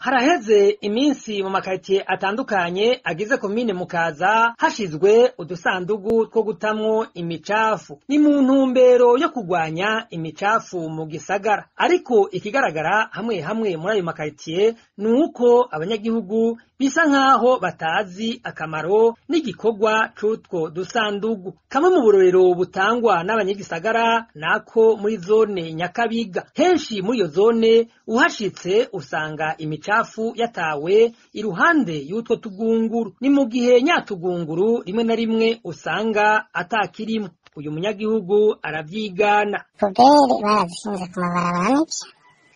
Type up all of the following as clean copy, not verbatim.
Haraheze iminsi mu makaritsiye atandukanye agize komine Mukaza hashizwe udusandugu two gutamwo imicafu. Ni mu ntumbero yo kurwanya imicafu mu gisagara. Ariko ikigaragara hamwe hamwe muri ayo makaritsiye ni uko abanyagihugu bisa nk'aho batazi akamaro n'igikorwa c'utwo dusandugu. Kamwe mu burorero butangwa n'abanyagisagara nako muri zone Nyakabiga. Henshi muri iyo zone uhashitse usanga imicafu yatawe iruhande y'utwo tugunguru. Ni mu gihe nyatugunguru rimwe na rimwe usanga atakirimwo. Uyu munyagihugu aravyigana. Puberi barazishinze ku mabarabara n'ivyo,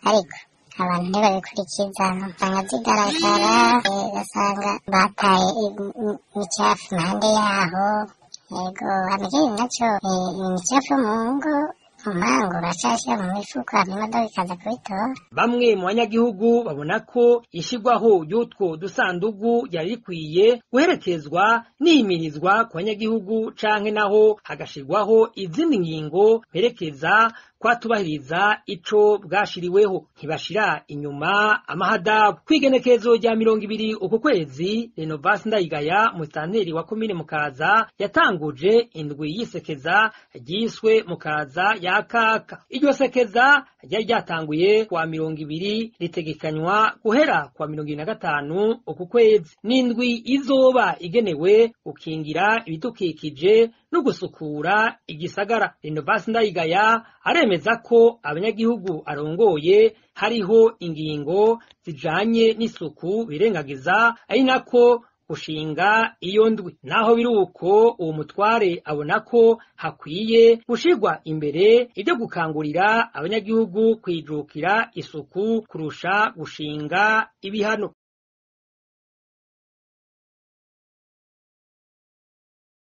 ariko abantu ntibabikurikiza, usanga zigaragara, ugasanga bataye imicafu impande yaho. Yego, hama ikindi naco, imicafu yo mu ngo, mu mpangu baracayishira mu mifuko, hama imodoka ikaza kubitora. Bamwe mu banyagihugu babona ko ishirwaho ry'utwo dusandugu ryari rikwiye guherekezwa n'ihimirizwa ku banyagihugu canke naho hagashirwaho izindi ngingo mperekeza kwatubahiriza ico bwashiriweho. Ntibashira inyuma amahadabu. Kw'igenekerezo rya 20 uku kwezi, Renovasi Ndayigaya, musitanteri wa komine Mukaza, yatanguje indwi y'isekeza ryiswe Mukaza ya Kaka. Iryo sekeza ryari ryatanguye kuwa 20, ritegekanywa guhera kuwa 25 uku kwezi. N'indwi izoba igenewe gukingira ibidukikije no gusukura igisagara. Renovasi Ndayigaya aremeza ko abanyagihugu arongoye hariho ingingo zijanye n'isuku birengagiza, ari nako gushinga iyo ndwi. Naho biruko, uwo mutware abona ko hakwiye gushirwa imbere ivyo gukangurira abanyagihugu kwijukira isuku kurusha gushinga ibihano.